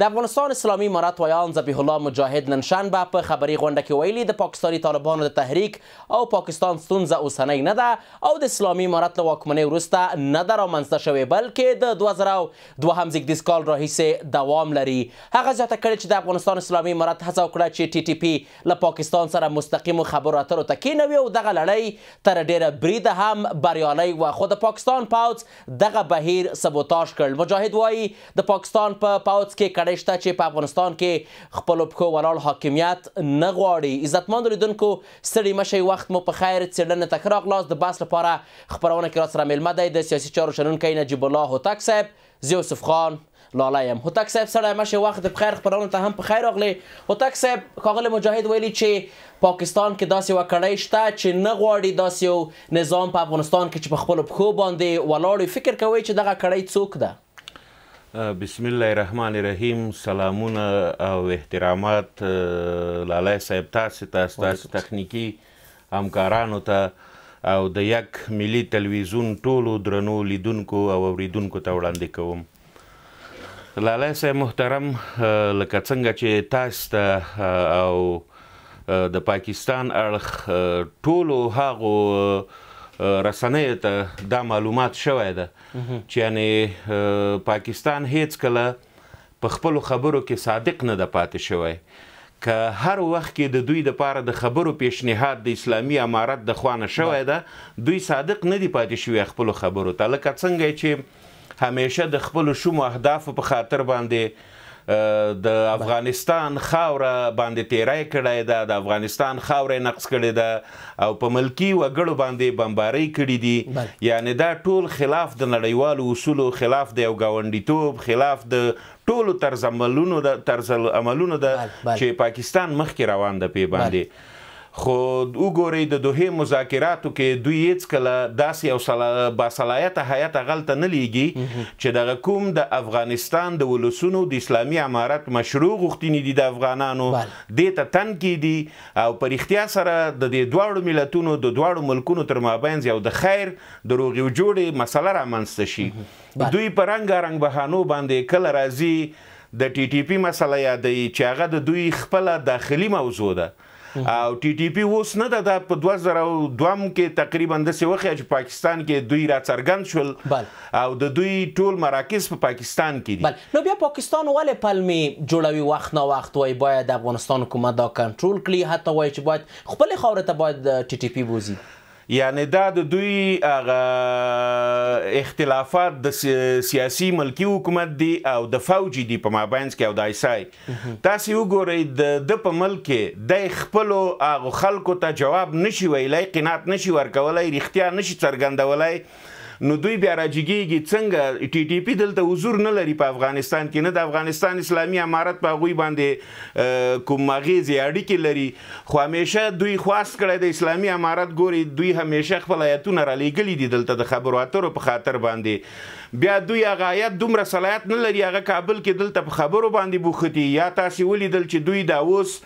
د افغانستان اسلامي امارت ویاند ذبیح الله مجاهد نن شنبه په خبري غونډه کې ویلي، د پاکستاني طالبانو د تحریک او پاکستان ستونزه اوسنۍ نه ده او د اسلامي امارت له واکمنۍ وروسته نه ده رامنځته شوې، بلکې د 2002 زیږدیز کال راهیسې دوام لري. هغه زیاته کړې چې د افغانستان اسلامي امارت هڅه وکړه چې ټي ټي پي له پاکستان سره مستقیمو خبرو اترو ته کښېنوي او دغه لړۍ تر ډېره بریده هم بریالۍ وه، خو د پاکستان پوځ دغه بهیر سبوتاژ کړ. مجاهد وایي د پاکستان په پوځ کې کړۍ شته چې په افغانستان کې خپلو پښو ولاړ حاکمیت نه غواړي. عزتمندو لیدونکو، ستړي مه شئ، وخت مو په خیر. څېړنې ته ښه راغلاست. د بحث لپاره خپرونه کې راسره مېلمه دی د سیاسي چارو شنونکی نجیب الله هوتک صاحب. زه یوسف خان لالی یم. هوتک صاحب ستړی مه شئ، وخت د په خیر، خپرونو ته هم په خیر راغلې. هوتک صاحب، ښاغلی مجاهد ویلي چې پاکستان کې داسې یوه کړۍ شته چې نه غواړي داسې یو نظام په افغانستان کې چې په خپلو پښو باندې ولاړ وي. فکر کوئ چې دغه کړۍ څوک ده؟ بسم الله الرحمن الرحیم. سلامونه او احترامات لالی صاحب تاسې ته، ستاسې تخنیکي همکارانو ته او د یک ملي تلویزیون ټولو درنو لیدونکو او اوریدونکو ته وړاندې کوم. لالی صاحب محترم، لکه څنګه چې تاسې ته او د پاکستان اړخ ټولو هغو رسنیو ته دا معلومات شوی ده چې یعنې پاکستان هیڅکله په خپلو خبرو کې صادق نه ده پاتې شوی. که هر وخت کې د دوی دپاره د خبرو پیشنهاد د اسلامي امارت د خوا نه شوی ده، دوی صادق نه دي پاتې شوي خپلو خبرو ته. لکه څنګه چې همیشه د خپلو شومو اهدافو په خاطر باندې د افغانستان خاوره باندې تیری کړی ده، د افغانستان خاوره یې نقض کړې ده او په ملکي وګړو باندې بمبارۍ کړي دي. یعنې دا ټول خلاف د نړیوالو اصولو، خلاف د یو ګاونډیتوب، خلاف د ټولو طرز عملونو ده چې پاکستان مخکې روان ده پې باندې. خو وګورئ د دوحې مذاکراتو کې دوی هیڅکله داسې یو باصلاحیته هیئت هغلته نه لیږي چې دغه کوم د افغانستان د ولسونو د اسلامي امارت مشروع غوښتنې دي د افغانانو دې ته تن کیدي او په رښتیا سره د دې دواړو ملتونو د دواړو ملکونو تر مابینځ یو د خیر د روغې او جوړې مسله رامنځته شي. دوی په رنګارنګ بهانو باندې کله راځي د ټي ټي پي مسله یادوي چې هغه د دوی خپله داخلي موضوع ده، او ټي ټي پي اوس نه ده، دا په 2002 کې تقریبا داسې وښیه چې پاکستان کې دوی راڅرګند شول او د دوی ټول مراکز په پاکستان کې دي. نو بیا پاکستان ولې پلمې جوړوي وخت نا وخت؟ وایي باید د افغانستان حکومت دا کنټرول کړي، حتی وایي چې باید خپلې خاورې ته باید ټي ټي پي بوځي. یعنې دا د دوی هغه اختلافات د سیاسي ملکي حکومت دی او د فوج دی په مابینځ کې او د آی اس آی. تاسې وګورئ د ده په ملک کې دی خپلو هغو خلکو ته جواب نشي ویلی، قناعت نشي ورکولی، رښتیا نشي څرګندولی، نو دوی بیا راجګیږي څنګه ټي ټي پي دلته حضور نه لري په افغانستان کې، نه د افغانستان اسلامي امارت په هغوی باندې کوم اغېزې اړیکې لري. خو همیشه دوی خواست کړی د اسلامي امارت، ګوري دوی همیشه خپل هیئتونه رالیږلي دي دلته د خبرو اترو په خاطر باندې. بیا دوی هغه هیئت دومره صلاحیت نه لري، هغه کابل کې دلته په خبرو باندې بوختي. یا تاسې ولیدل چې دوی دا اوس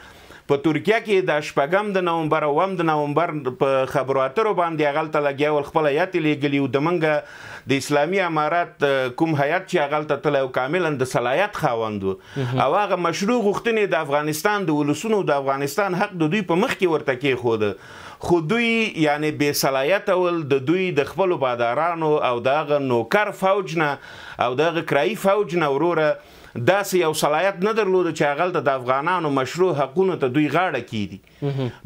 په ترکیه کې د 6 د نومبر او 7 د نومبر په خبرو اترو باندې هغلته لګیا ول، خپل هیئت یې لېږلي و. د موږ د اسلامي امارت کوم هیئت چې هغلته تللی و کاملا د صلاحیت خاوند و او هغه مشروع غوښتنې د افغانستان د ولسونو د افغانستان حق د دوی په مخ کې ورته کېښوده. خو دوی یعنې بې صلاحیته ول، د دوی د خپلو بادارانو او د هغه نوکر فوج نه او د هغه کرایي فوج نه وروره داسې یو صلاحیت نه درلود چې هغلته د افغانانو مشروع حقونو ته دوی غاړه کیدي.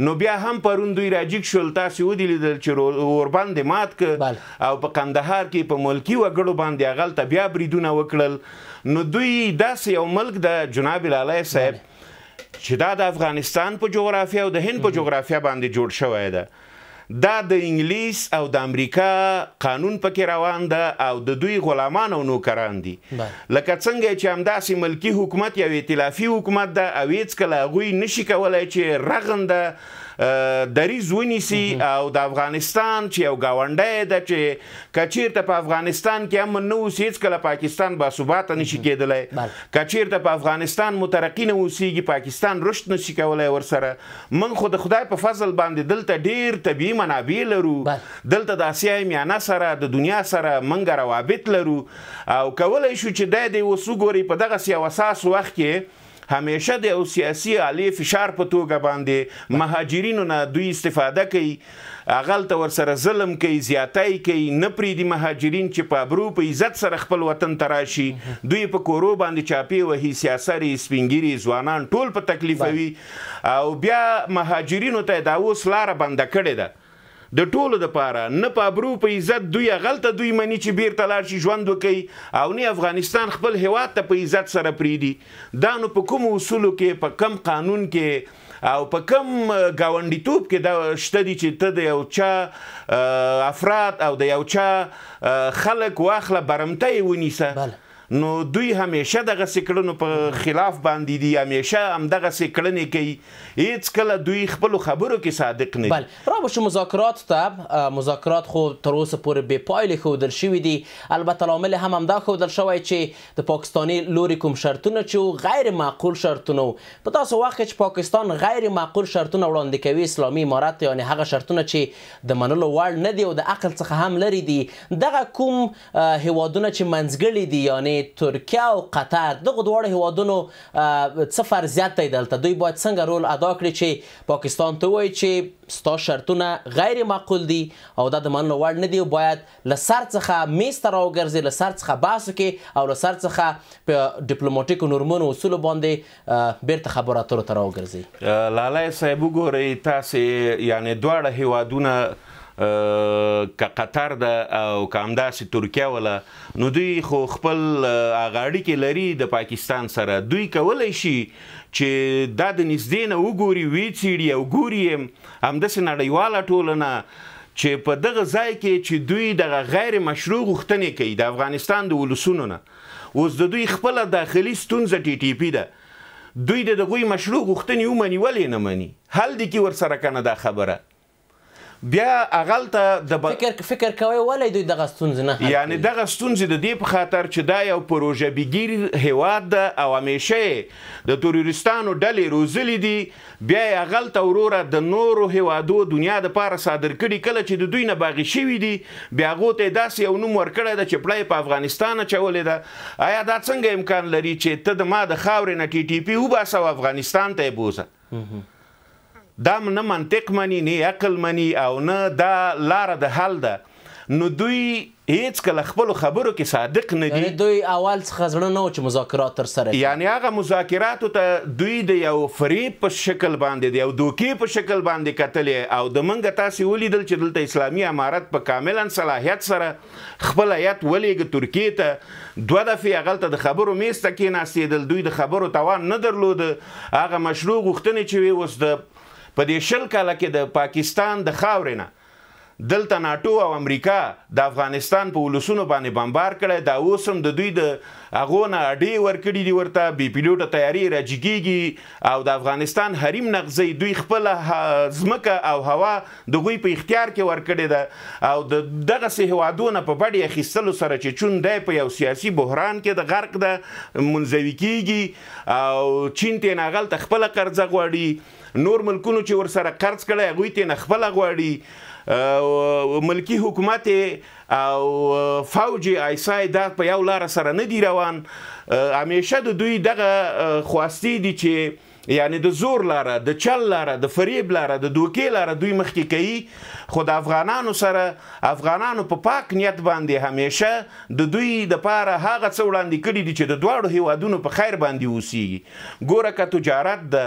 نو بیا هم پرون دوی راجیګ شول، تاسې ودې لیدل چې اوربند یې مات که او په قندهار کې په ملکي وګړو باندې هغلته بیا بریدونه وکړل. نو دوی داسې یو ملک ده جناب لالی صاحب چې دا د افغانستان په جغرافیا او د هند په جغرافیا باندې جوړ شوی ده. دا د انګلیس او د امریکا قانون پکې روان ده او د دوی غلامان او نوکران دي. لکه څنګه چې همداسې ملکي حکومت یو ائتلافي حکومت ده او هیڅکله هغوی نشي کولی چې رغنده دریځ ونیسي او د افغانستان چې یو ګاونډی ده چې که چیرته په افغانستان کې امن نه اوسي، هېڅکله پاکستان باثباته نشي کېدلی. که چیرته په افغانستان مترقي نه اوسیږي، پاکستان رشد نشي کولی ورسره. موږ خو د خدای په فضل باندې دلته ډېر طبیعي منابع لرو، دلته د اسیا میانه سره د دنیا سره موږ روابط لرو او کولی شو چې دی دې اوس وګورئ په دغسې یو اساس وخت کې همیشه د یو سیاسي عالي فشار په توګه باندې مهاجرینو نه دوی استفاده کوي، هغلته ورسره ظلم کوي، زیاتی کوي، نه پرېږدي مهاجرین چې په ابرو په عزت سره خپل وطن ته راشي. دوی په کورو باندې چاپې وهي، سیاسري، سپینګیري، ځوانان ټول په تکلیفوي او بیا مهاجرینو ته دا اوس لاره بنده کړې ده د ټولو دپاره، نه په ابرو په عزت دوی هغلته دوی مني چې بیرته لاړ شي ژوند وکړي او نه افغانستان خپل هیواد ته په عزت سره پرېږدي. دا نو په کومو اصولو کې، په کم قانون کې او په کم ګاونډیتوب کې دا شته دي چې ته د یو چا افراد او د یو چا خلک واخله برمته یې ونیسه. نو دوی همیشه دغسې کړنو په خلاف باندې دي، همیشه همدغسې کړنې کوي، هېڅکله دوی خپلو خبرو کې صادق نه دي. بله، را به شو مذاکراتو ته. مذاکرات خو تر اوسه پورې بې پایلې ښودل شوي دي. البته لامل هم همدا ښودل شوی چې د پاکستاني لوري کوم شرطونه چې وو غیر معقول شرطونه وو. په داسې وخت کې چې پاکستان غیر معقول شرطونه وړاندې کوي اسلامي امارت، یعنې هغه شرطونه چې د منلو وړ نه دي او د عقل څخه هم لرې دي، دغه کوم هیوادونه چې منځګړي دي، یعنې ترکیه او قطر، دغو دواړو هیوادونو څه فرضیت دی دلته؟ دوی باید څنګه رول ادا کړي چې پاکستان ته ووایي چې ستا شرطونه غیر معقول دي او دا د منلو وړ نه دي او باید له سر څخه میز ته راوګرځي، له سر څخه بحث وکړي او له سر څخه په ډیپلوماټیکو نورمونو اصولو باندې بیرته خبرو اترو ته راوګرځي؟ لالی صاحب وګورئ تاسې، یعنې دواړه هیوادونه که قطر ده او که همداسې ترکیه وله، نو دوی خو خپل هغه اړیکې لري د پاکستان سره. دوی کولی شي چې دا د نږدې نه وګوري، ویې څېړي او ګوري یې. همداسې نړیواله ټولنه چې په دغه ځای کې چې دوی دغه غیر مشروع غوښتنې کوي د افغانستان د ولسونو نه، اوس د دوی خپله داخلي ستونزه ټي ټي پي ده، دوی د هغوی مشروع غوښتنې ومني، ولې نه مني؟ حل دي کې ورسره که نه دا خبره. بیا هغلته د فکر کوئ ولې دوی دغه ستونزې نه حل یعنې دغه ستونزې د دې په خاطر چې دا یو پروژه بګیر هیواد ده او همیشه یې د تروریستانو ډلې روزلي دي، بیا یې هغلته وروره د نورو هیوادو دنیا دپاره صادر کړي. کله چې د دوی نه باغي شوي دي، بیا هغو ته یې داسې یو نوم ورکړی ده چې پړه یې په افغانستان اچولې ده. آیا دا څنګه امکان لري چې ته د ما د خاورې نه ټي ټي پي وباسه او افغانستان ته یې بوځه؟ دا نه منطق مني، نه عقل مني او نه دا لاره د حل ده. نو دوی هېڅکله خپلو خبرو کې صادق نه دي. یعنې دوی اول څخه زړه نه و چې مذاکرات ترسره کړي، یعنې هغه مذاکراتو ته دوی د یو فریب په شکل باندې، د یو دوکې په شکل باندې کتلې. او د منګه تاسې ولیدل چې دلته اسلامي امارت په کاملا صلاحیت سره خپل هیئت ولیږه ترکیې ته، دوه دفعې هغلته د خبرو میز ته کېناستېدل، دوی د خبرو توان نه درلوده. هغه مشروع غوښتنې چې وې اوس د په دې 20 کاله کې د پاکستان د خاورې نه دلته ناټو او امریکا د افغانستان په ولسونو باندې بمبار کړی، دا اوس هم د دوی د هغو نه اډې ورکړي دي ورته، بې پیلوټه طیارې راجګېږي او د افغانستان حریم نقضوي. دوی خپله ځمکه او هوا د هغوی په اختیار کې ورکړې ده او د دغسې هېوادو نه په بډې اخیستلو سره چې چون دی په یو سیاسي بحران کې د غرق ده، منزوي کېږي او چین ترې نه هغلته خپله قرضه غواړي، نور ملکونو چې ورسره قرض کړی هغوی ترې نه خپله غواړي، ملکی حکومت او فوج آیسای دا په یو لاره سره نه دی روان. همیشه د دوی دغه خواستې دي چې یعنې د زور لاره، د چل لاره، د فریب لاره، د دوکې لاره دوی مخکې کوي، خو د افغانانو سره افغانانو په پاک نیت باندې همیشه د دوی دپاره هغه څه وړاندې کړي دي چې د دواړو هیوادونو په خیر باندې اوسیږي. ګوره که تجارت ده،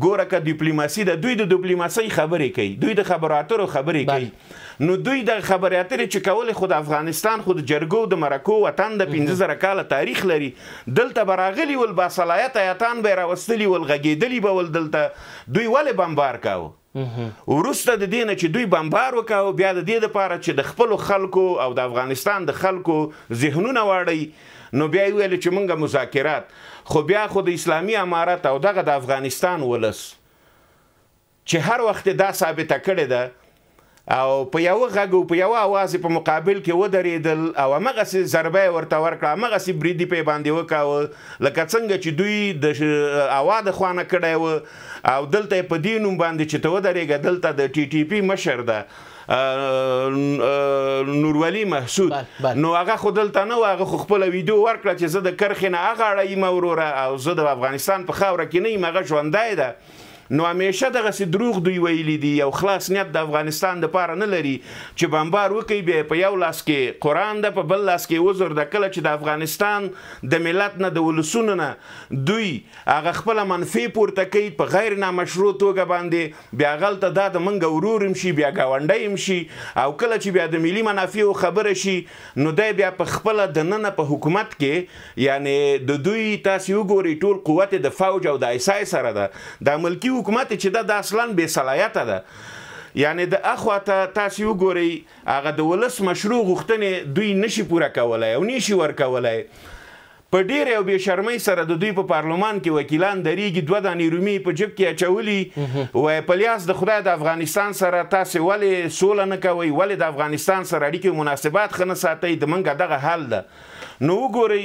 ګوره که دیپلوماسي ده، دوی د دیپلوماسۍ خبرې کوي، دوی د خبرو اترو خبرې کوي. نو دوی د خبرې اترې چې کولې، خو د افغانستان خو د جرګو د مرکو وطن د 5000 کاله تاریخ لري، دلته به راغلي ول، باصلاحیت هیئتان به یې راوستلي ول، غږېدلي به ول دلته. دوی ولې بمبار کاوه؟ وروسته د دې نه چې دوی بمبار وکاوه، بیا د دې دپاره چې د خپلو خلکو او د افغانستان د خلکو ذهنونه واړوي، نو بیا یې وویل چې موږ مذاکرات. خو بیا خو د اسلامي امارت او دغه د افغانستان ولس چې هر وخت دا ثابته کړې ده او په یوه غږ او په یوه اواز په مقابل کې ودرېدل او همغسې ضربه یې ورته ورکړه، همغسې برید یې پرې باندې وکاوه لکه څنګه چې دوی د هوا د خوا نه کړی و، او دلته یې په دې نوم باندې چې ته ودرېږه دلته د ټي ټي پي مشر ده نورولي محسود، نو هغه خو دلته نه و، هغه خو خپله ویډیو ورکړه چې زه د کرښې نه هغاړه یم وروره او زه د افغانستان په خاوره کې نه یم، هغه ژوندی ده. نو همیشه دغسې دروغ دوی ویلي دي، یو خلاص نیت د افغانستان دپاره نه لري چې بمبار وکوي، بیا په یو لاس کې قرآن ده په بل لاس کې عذر ده. کله چې د افغانستان د ملت نه د ولسونو نه دوی هغه خپله منفي پورته کوي په غیر نامشروع توګه باندې، بیا هغلته دا د موږ ورور هم شي بیا ګاونډی هم شي، او کله چې بیا د ملي منافعو خبره شي نو دی بیا په خپله دننه په حکومت کې، یعنې د دوی تاسې وګورئ ټول قوت د فوج او د آی اس آی سره ده، دا ملکي حکومت چې ده دا اصلا بې صلاحیته ده. یعنې د اخوا ته تاسې وګورئ هغه د ولس مشروع غوښتنې دوی نشي پوره کولی او نشي ورکولی. په ډېرې او بې شرمۍ سره د دوی په پارلمان کې وکیلان درېږي، دوه دانې رومي په جیب کې اچولي، وایي په لیاس د خدای د افغانستان سره تاسې ولې سوله نه کوئ، ولې د افغانستان سره اړیکې مناسبات ښه نه ساتئ، د موږ دغه حال ده. نو وګورئ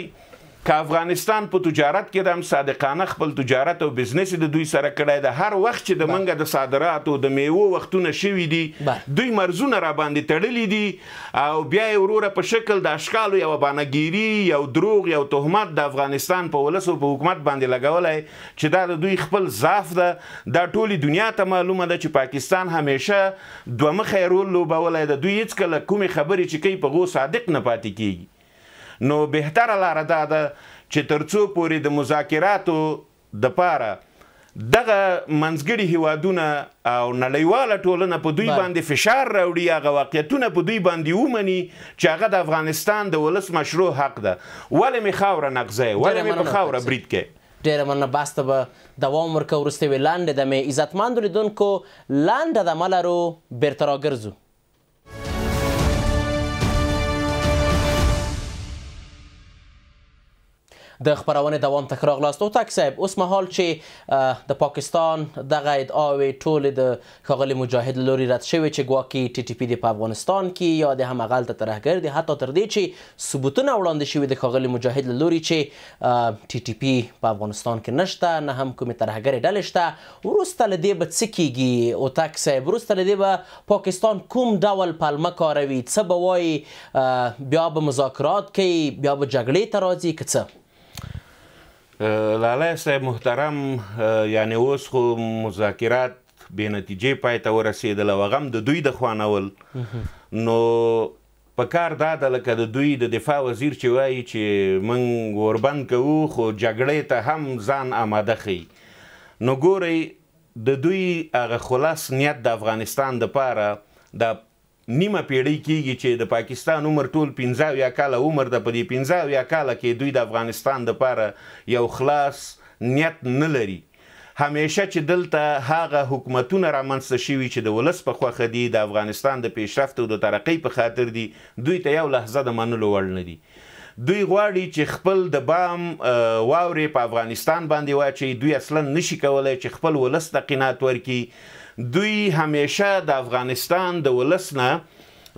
که افغانستان په تجارت کې هم صادقانه خپل تجارت او بزنس د دوی سره کړی ده، هر وخت چې د منګه د صادراتو د میوو وختونه شوي دي دوی مرزونه را باندې تړلي دي، او بیا یې وروره په شکل د اشکالو یوه بانهګیري، یو دروغ، یو تهمت د افغانستان په ولس او په حکومت باندې لګولی چې دا د دوی خپل ضعف ده. دا ټولې دنیا ته معلومه ده چې پاکستان همیشه دوه مخی رول لوبولی ده، دوی هېڅکله کومې خبرې چې کوي په هغو صادق نه پاتې کیږي. نو بهتره لاره دا ده چې تر څو پورې د مذاکراتو دپاره دغه منځګړي هیوادونه او نړیواله ټولنه په دوی باندې فشار راوړي، هغه واقعیتونه په دوی باندې ومني چې هغه د افغانستان د ولس مشروع حق ده، ولې مې خاوره نقضه، ولې مې په خاوره برید کوي. ډېره مننه، بحث ته به دوام ورکوو. وروسته یوې لنډې دمې، عزتمندو لیدونکو لنډه دمه لرو، بیرته راګرځو. د خپرونې دوام ته ښه راغلاست. اوتک صاحب، اوس مهال چې د پاکستان دغه ادعاوې ټولې د ښاغلي مجاهد له لوري رد شوې چې ګواکې ټي ټي پي دې په افغانستان کې یا د هم هغلته ترهګر دي، حتی تر دې چې ثبوتونه وړاندې شوي د ښاغلي مجاهد له لوري چې ټي ټي پي په افغانستان کې نشته، نه هم کومې ترهګرې ډلې شته، وروسته له دې به څه کیږي اوتک صاحب؟ وروسته له دې به پاکستان کوم ډول پلمه کاروي، څه به وایي، بیا به مذاکرات کوي، بیا به جګړې ته راځي که څه؟ لالی صاحب محترم، یعنې اوس خو مذاکرات بې نتیجې پای ته ورسېدل او هغه هم د دوی د خوا نه ول. نو په کار دا ده لکه د دوی د دفاع وزیر چې وایي چې موږ اوربند کوو خو جګړې ته هم ځان آماده ښیي. نو ګورئ د دوی هغه خلاص نیت د افغانستان دپاره د نیمه پیړۍ کیږي چې د پاکستان عمر ټول 75 کاله عمر ده، په دې 75 کاله کې دوی د افغانستان دپاره یو خلاص نیت نه لري. همیشه چې دلته هغه حکومتونه رامنځته شوي چې د ولس په خوښه دي، د افغانستان د پیشرفت او د ترقۍ په خاطر دي، دوی ته یو لحظه د منلو وړ نه دي. دوی غواړي چې خپل د بام واورې په افغانستان باندې واچوي، دوی اصلا نشي کولی چې خپل ولس ته قناعت ورکړي. دوی همیشه د افغانستان د ولس نه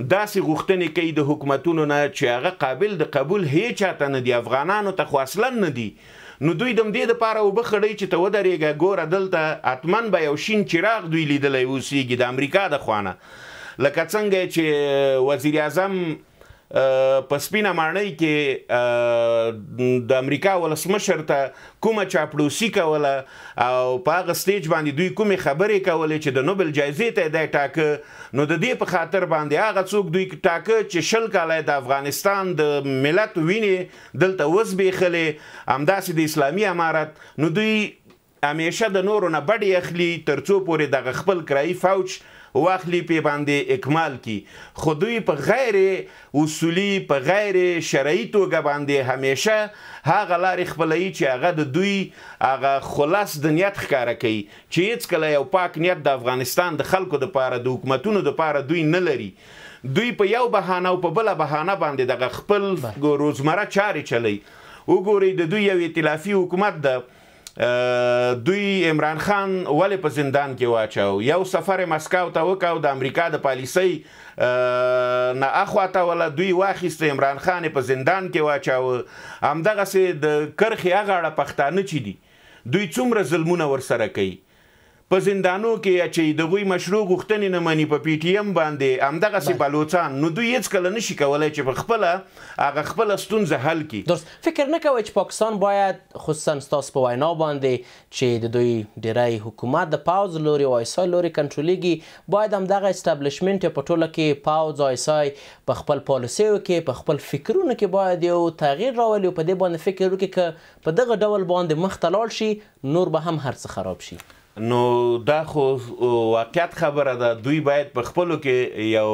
داسې غوښتنې کوي د حکومتونو نه چې هغه قابل د قبول هیچا ته نه دي، افغانانو ته خو اصلا نه دي. نو دوی د همدې دپاره اوبه خړوي چې ته ودرېږه، ګوره دلته حتما به یو شین چراغ دوی لیدلی اوسیږي د امریکا د خوا نه، لکه څنګه چې وزیر اعظم په سپینه ماڼۍ کې د امریکا ولسمشر ته کومه چاپړوسي کوله او په هغه stage باندې دوی کومې خبرې کولې چې د نوبل جایزې ته یې دی ټاکه، نو د دې په خاطر باندې هغه څوک دوی ټاکه چې 20 کاله یې د افغانستان د ملت وینې دلته وزبېښلې، همداسې د اسلامي امارت. نو دوی همیشه د نورو نه بډې اخلي تر څو پورې دغه خپل کرایي فوج واخلي پې باندې اکمال کی. خو دوی په غیر اصولي په غیر شرعي توګه باندې همیشه هغه لارې خپلوي چې هغه د دوی هغه خلاص د نیت ښکاره کوي چې هېڅکله یو پاک نیت د افغانستان د خلکو دپاره د حکومتونو دپاره دوی نه لري. دوی په یو بهانه او په بله بهانه باندې دغه خپل روزمره چارې چلوي. وګورئ د دوی یو ائتلافي حکومت ده، دوی عمران خان ولې په زندان کې واچاو؟ یو سفر مسکو ته وکاو، د امریکا د پالیسۍ نه اخواته وله دوی واخیسته، عمران خان یې په زندان کې واچاوه. همدغسې د کرښې هغه پښتانه چې دي دوی څومره ظلمونه ورسره کوي، په زندانو کې اچوي، د هغوی مشروع غوښتنې نه مني، په پي ټي ایم باندې همدغسې بلوڅان. نو دوی هېڅکله نشي کولی چې په خپله هغه خپله ستونزه حل کړي. درست. فکر نه کوئ چې پاکستان باید خصوصا ستاسو په وینا باندې چې د دوی ډیری حکومت د پوځ لوري او آی اس آی لوري کنټرولېږي، باید همدغه اسټابلیشمنټ یا په ټوله کې پوځ آی اس آی په خپل پالیسیو کې په خپل فکرونو کې باید یو تغییر راولي او په دې باندې فکر وکړي که په دغه ډول باندې مخته لاړ شي نور به هم هر څه خراب شي؟ نو دا خو واقعیت خبره ده. دوی باید په خپلو کې یو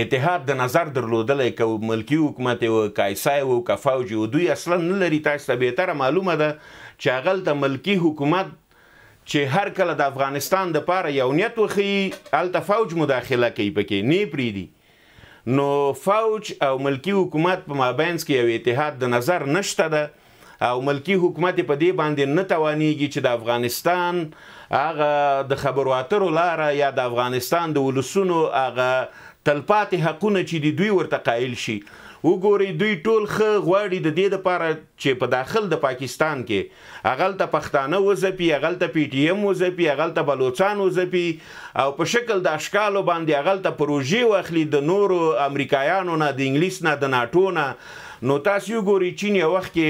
اتحاد د نظر درلودلی، که ملکي حکومت یې و، که ایسای و، که فوج یې و، دوی اصلا نه لري. تاسو ته بهتره معلومه ده چې هغلته ملکي حکومت چې هر کله د افغانستان دپاره یو نیت وښیي هلته فوج مداخله کوي، پکې نه پرېږدي. نو فوج او ملکي حکومت په مابینځ کې یو اتحاد د نظر نشته ده او ملکی حکومت په دې باندې نه توانیږي چې د افغانستان هغه د خبرو اترو لاره یا د افغانستان د ولسونو هغه تلپاتې حقونه چې دي دوی ورته قایل شي. وګورئ دوی ټول ښه غواړي د دې دپاره چې په داخل د پاکستان کې هغلته پښتانه وځپي، هغلته پي ټي ایم وځپي، هغلته بلوڅان وځپي او په شکل د اشکالو باندې هغلته پروژې واخلي د نورو امریکایانو نه، د انګلیس نه، د ناټو نه. نو تاسو وګورئ چین یو وخت کې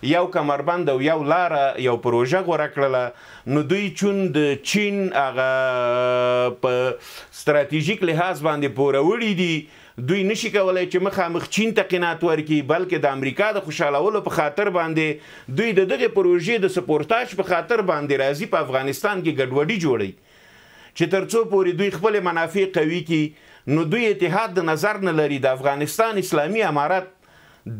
یو کمربند او یو لاره یو پروژه غوره کړله، نو دوی چون د چین هغه په ستراتیژیک لحاظ باندې پوروړي دي، دوی نشي کولی چې مخامخ چین ته قناعت ورکړي، بلکې د امریکا د خوشحالولو په خاطر باندې دوی د دغې پروژې د سپورتاژ په خاطر باندې راځي په افغانستان کې ګډوډي جوړوي چې تر څو پورې دوی خپلې منافع قوي کړي. نو دوی اتحاد د نظر نه لري. د افغانستان اسلامي امارت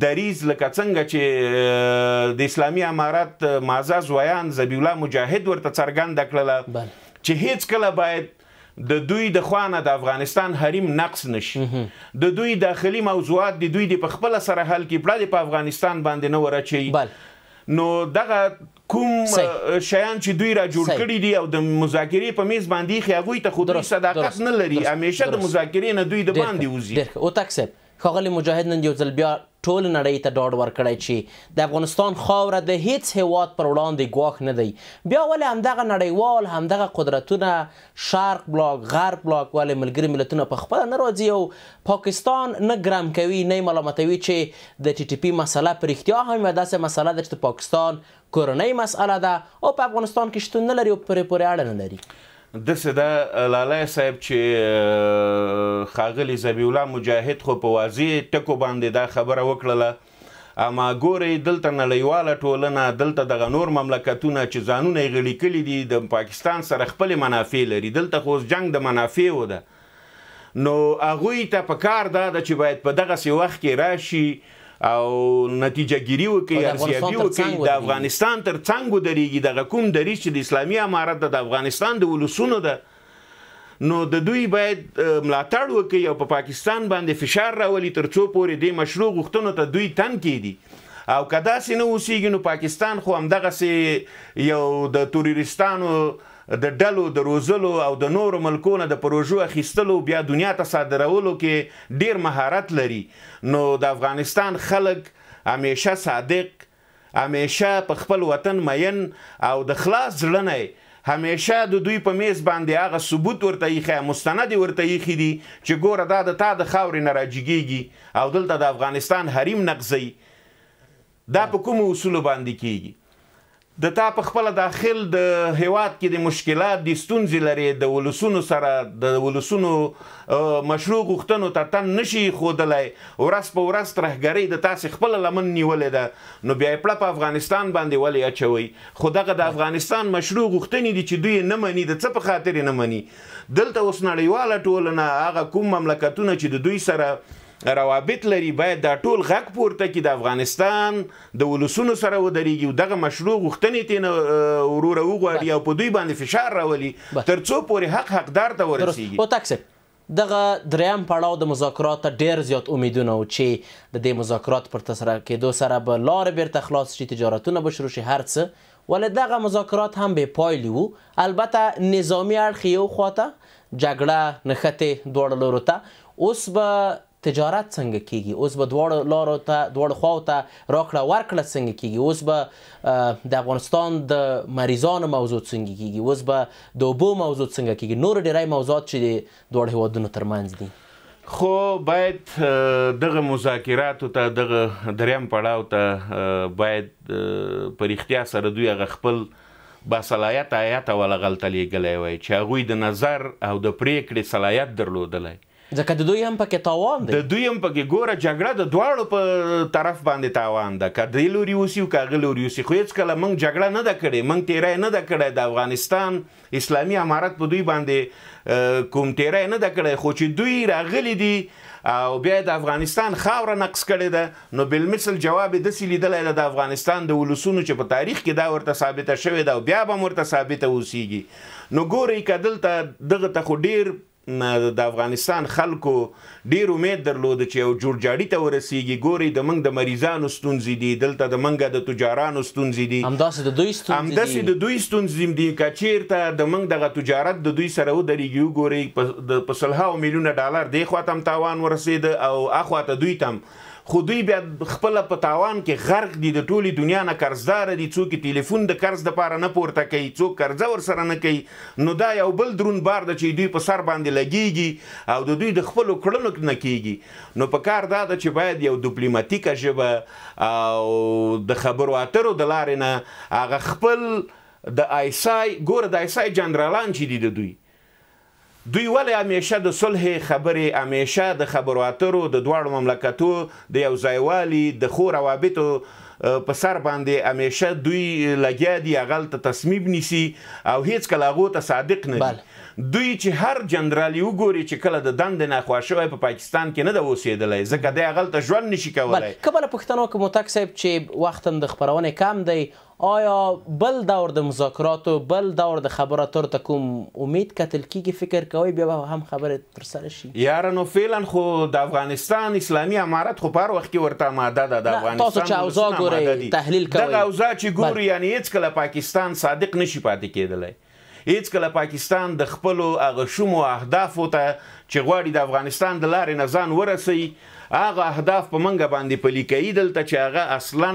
دریځ لکه څنګه چې د اسلامي امارت معزز ویاند ذبیح الله مجاهد ورته څرګنده کړله چې هیڅکله باید د دوی د خوا نه د افغانستان حریم نقص نشي، د دوی داخلي موضوعات د دوی د په خپله سره حل کړي، پړه دې په افغانستان باندې نه ور اچوي. نو دغه کوم شیان چې دوی را جوړ کړي دي او د مذاکرې په میز باندې ایښي هغوی ته خو دوی صداقت نه لري، همیشه د مذاکرې نه دوی د باندې وځي. هوتک صاحب، ښاغلي مجاهد نن یو ځل بیا ټول نړۍ ته ډاډ ورکړی چې د افغانستان خاوره د هیڅ هیواد پر وړاندې ګواښ نه دی، بیا ولې همدغه نړیوال همدغه قدرتونه شرق بلاک غرب بلاک ولې ملګري ملتونه په خپله نه راځي او پاکستان نه ګرم کوي نه یې ملامتوي چې د ټي ټي پي مسله په رښتیا هم یوه داسې مسله ده چې د پاکستان کورنۍ مسله ده او په افغانستان کې شتون نه لري او پرې پورې اړه نه لري؟ داسې ده لالی صاحب چې ښاغلي ذبیح الله مجاهد خو په واضح ټکو باندې دا خبره وکړله، اما ګورئ دلته نړیواله ټولنه، دلته دغه نور مملکتونه چې ځانونه یې غړي کړي دي د پاکستان سره خپلې منافع لري، دلته خو اوس جنګ د منافعو ده. نو هغوی ته په کار دا ده چې باید په دغسې وخت کې راشي او نتیجه ګیري وکړي، ارزیابي وکړي، د افغانستان تر څنګ ودرېږي. دغه کوم دریځ چې د اسلامي امارت ده، د افغانستان د ولسونو ده، نو د دوی باید ملاتړ وکړي او په پاکستان باندې فشار راولي تر څو پورې دې مشروع غوښتنو ته دوی تن کېدي. او که داسې نه اوسېږي نو پاکستان خو همدغسې یو د تروریستانو د ډلو د روزلو او د نورو ملکو نه د پروژو اخیستلو بیا دنیا ته صادرولو کې ډیر مهارت لري. نو د افغانستان خلک همیشه صادق، همیشه په خپل وطن مین او د خلاص زړه نه همیشه د دوی په میز باندې هغه ثبوت ورته ایښی، مستند ورته ایښي دي چې ګوره دا د تا د خاورې نه راجګېږي او دلته د افغانستان حریم نقضوي. دا په کومو اصولو باندې کیږي؟ د تا په خپله داخل د هیواد کې د مشکلات دي، ستونزې لري، د ولسونو سره د ولسونو مشروع غوښتنو ته تن نشي ښودلی، ورځ په ورځ ترهګرۍ د تاسې خپله لمن نیولې ده، نو بیا یې پړه په افغانستان باندې ولې اچوئ؟ خو دغه د افغانستان مشروع غوښتنې دي چې دوی یې نه مني. د څه په خاطر یې نه مني؟ دلته اوس نړیواله ټولنه هغه کوم مملکتونه چې د دوی سره روابط لري باید دا ټول غږ پورته کړي، د افغانستان د ولسونو سره ودرېږي او دغه مشروع غوښتنې ترې نه وروره وغواړي او په دوی باندې فشار راولي تر څو پورې حق حقدار ته ورسېږي. هوتک صاحب، دغه دریم پړاو د مذاکرات ته ډېر زیات امیدونه و چې د دې مذاکرات پر ترسره کېدو سره به لارې بیرته خلاص شي، تجارتونه به شروع شي، هر څه ولې دغه مذاکرات هم بې پایلې وو. البته نظامي اړخ یو خواته، جګړه نښتې دواړو لورو ته. اوس به تجارت څنګه کیږي؟ اوس به دواړو لارو ته، دواړو خواو ته راکړه ورکړه څنګه کیږي؟ اوس به د افغانستان د مریضانو موضوع څنګه کیږي؟ اوس به د اوبو موضوع څنګه کیږي؟ نور ډیری موضوعات چې د دواړو هیوادونو ترمنځ دي. خو باید دغه مذاکراتو ته، دغه دریم پړاو ته باید په رښتیا سره دوی هغه خپل باصلاحیت هیئت اول هغلته لیږلی وای چې هغوی د نظر او د پرېکړې صلاحیت درلودلی، ځکه د دوی هم پکې تاوان دی. د دوی هم پکې ګوره جګړه د دواړو په طرف باندې تاوان ده، که دې لوري اوسي او که هغه لوري اوسي. خو هېڅکله موږ جګړه نه ده کړې، موږ تیری نه ده کړی، د افغانستان اسلامي امارت په دوی باندې کوم تیری نه ده کړی. خو چې دوی راغلي دي او بیا د افغانستان خاوره نقص کړې ده، نو بالمثل جواب یې داسې لیدلی ده د افغانستان د ولسونو چې په تاریخ کې دا ورته ثابته شوې ده او بیا به هم ورته ثابته اوسیږي. نو ګورئ که دلته دغه ته خو ډېر د افغانستان خلکو ډیر امید درلود چې یو جوړجاړي ته ورسیږي. ګورئ د موږ د مریضانو ستونزې دي، دلته د موږ د تجارانو ستونزې دي، همداسې د دوی ستونزې دي، همداسې د دوی ستونزې دي. که چیرته د موږ دغه تجارت د دوی سره ودرېږي، وګورئ په سلهاو میلیونه ډالر دې خوا ته هم تاوان ورسېده او اخوا ته دوی ته هم. خو دوی بیا خپله په تاوان کې غرق دي، د ټولې دنیا نه قرضداره دي، څوک یې تلیفون د قرض دپاره نه پورته کوي، څوک قرضه ورسره نه کوي. نو دا یو بل درون بار ده چې دوی په سر باندې لګیږي او د دوی د خپلو کړنو نه کیږي. نو په کار دا ده چې باید یو دیپلوماتیکه ژبه او د خبرو اترو د لارې نه هغه خپل د آیسای، ګوره د آیسای جنرالان چې دي د دوی، دوی ولې همیشه د صلح خبرې، همیشه د خبرو اترو، د دواړو مملکتو د یو ځایوالي، د ښو روابطو په سر باندې همیشه دوی لګیا دي، هغلته تصمیم نیسي او هیڅکله هغو ته صادق نه دي. دوی چې هر جنرال یې وګوري چې کله د دندې نه خوښ شوی په پاکستان کې نه ده اوسېدلی، ځکه دی هغلته ژوند نشي کولی. که بله پوښتنه وکړم هوتک صاحب چې وخت هم د خپرونې کم دی، آیا بل دور د مذاکراتو، بل دور د خبرو اترو ته کوم امید کتل کیږي؟ فکر کوئ بیا به هم خبرې ترسره شي؟ یاره نو فعلا خو د افغانستان اسلامي امارت خو په هر وخت کې ورته اماده ده، د افغانستان تاسو چې اوضاع ګورئ، تحلیل کوئ، دغه اوضاع چې ګورو یعنې هېڅکله پاکستان صادق نشي پاتې کېدلی. هېڅکله پاکستان د خپلو هغه شومو اهدافو ته چې غواړي د افغانستان د لارې نه ځان ورسوي، هغه اهداف په منګه باندې پلي کوي دلته چې هغه اصلا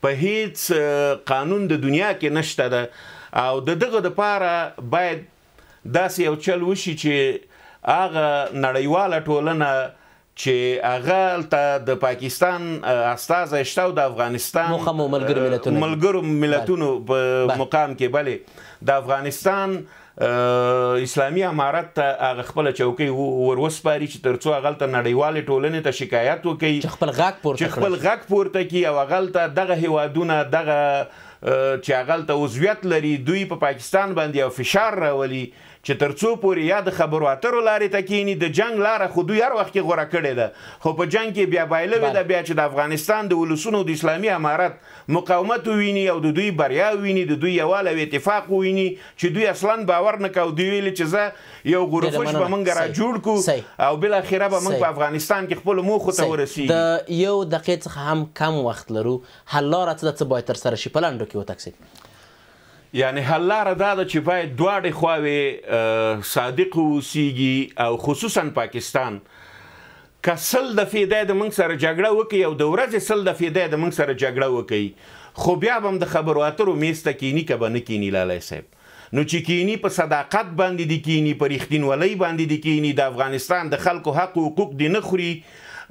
په هیڅ قانون د دنیا کې نشته ده. او د دغه دپاره باید داسې یو چل وشي چې هغه نړیواله ټولنه چې هغه هلته د پاکستان استازی شته او د افغانستان ملګرو ملتونو په مقام کې، بلې د افغانستان اسلامي امارت ته هغه خپله چوکۍ ور وسپاري چې تر څو هغلته نړیوالې ټولنې ته شکایت وکړي، چې خپل غږ پورته چې خپل غږ پورته کړي. او هغلته دغه هیوادونه دغه چې هغلته عضویت لري دوی په پاکستان باندې یو فشار راولي چې تر څو پورې یا د خبرو اترو لارې ته کیني. د جنګ لاره خو دوی هر وخت کې غوره کړې ده، خو په جنګ کې بیا بایلوې ده، بیا چې د افغانستان د ولسونو د اسلامي امارت مقاومت وویني او د دوی بریا وویني، د دوی یووالی او اتفاق وویني چې دوی اصلا باور نه کوي. دوی ویلي چې زه یو غرفش به موږ را جوړ کړو او بالاخره به موږ په افغانستان کې خپلو موخو ته ورسیږو. د یو دقیقې څخه هم کم وخت لرو، حل لاره څه ده، څه باید ترسره شي په لنډو کې هوتک صاحب؟ یعنی حل لاره دا ده چې باید دواړې خواوې صادق اوسیږي او خصوصا پاکستان که 100 دفعې دی د موږ سره جګړه وکړي او د ورځې 100 دفعې دی د موږ سره جګړه وکړي، خو بیا به هم د خبرو اترو میز ته کیني که به نه کیني لالی صاحب. نو چې کیني په صداقت باندې دي کیني، په رښتینولۍ باندې دي کیني، د افغانستان د خلکو حق و حقوق دې نه خوري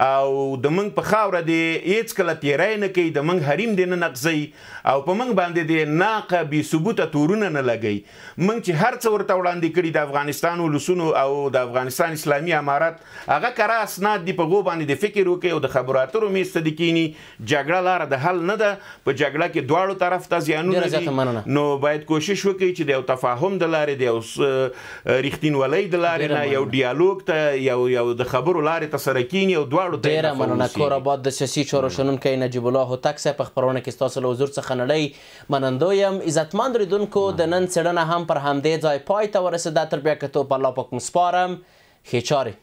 او د موږ په خاوره دې هېڅکله تیری نه کوي، د موږ حریم دې نه نقضوي او په موږ باندې دې ناقه بې ثبوته تورونه نه لګوي. موږ چې هر څه ورته وړاندې کړي د افغانستان ولسونو او د افغانستان اسلامي امارت هغه کره اسناد دي، په هغو باندې دې فکر وکړي او د خبرو اترو میز ته دې کښېني. جګړه لاره د حل نه ده، په جګړه کې دواړو طرف ته زیانونه دي، نو باید کوشش وکړي چې د یو تفاهم د لارې، د یو رښتینولۍ د لارې نه، یو ډیالوګ ته، یو د خبرو لارې ته سره کښېني او دواړو. ډېره مننه. کور اباد د سیاسي چارو شنونکی نجیب الله هوتک صاحب په خپرونه کې ستاسو له حضور څخه نړۍ منندوی یم. عزتمند لیدونکو، د نن څېړنه هم پر همدې ځای پای ته ورسېده. تر بیا کتو په الله پاک مو سپارم. ښې چارې.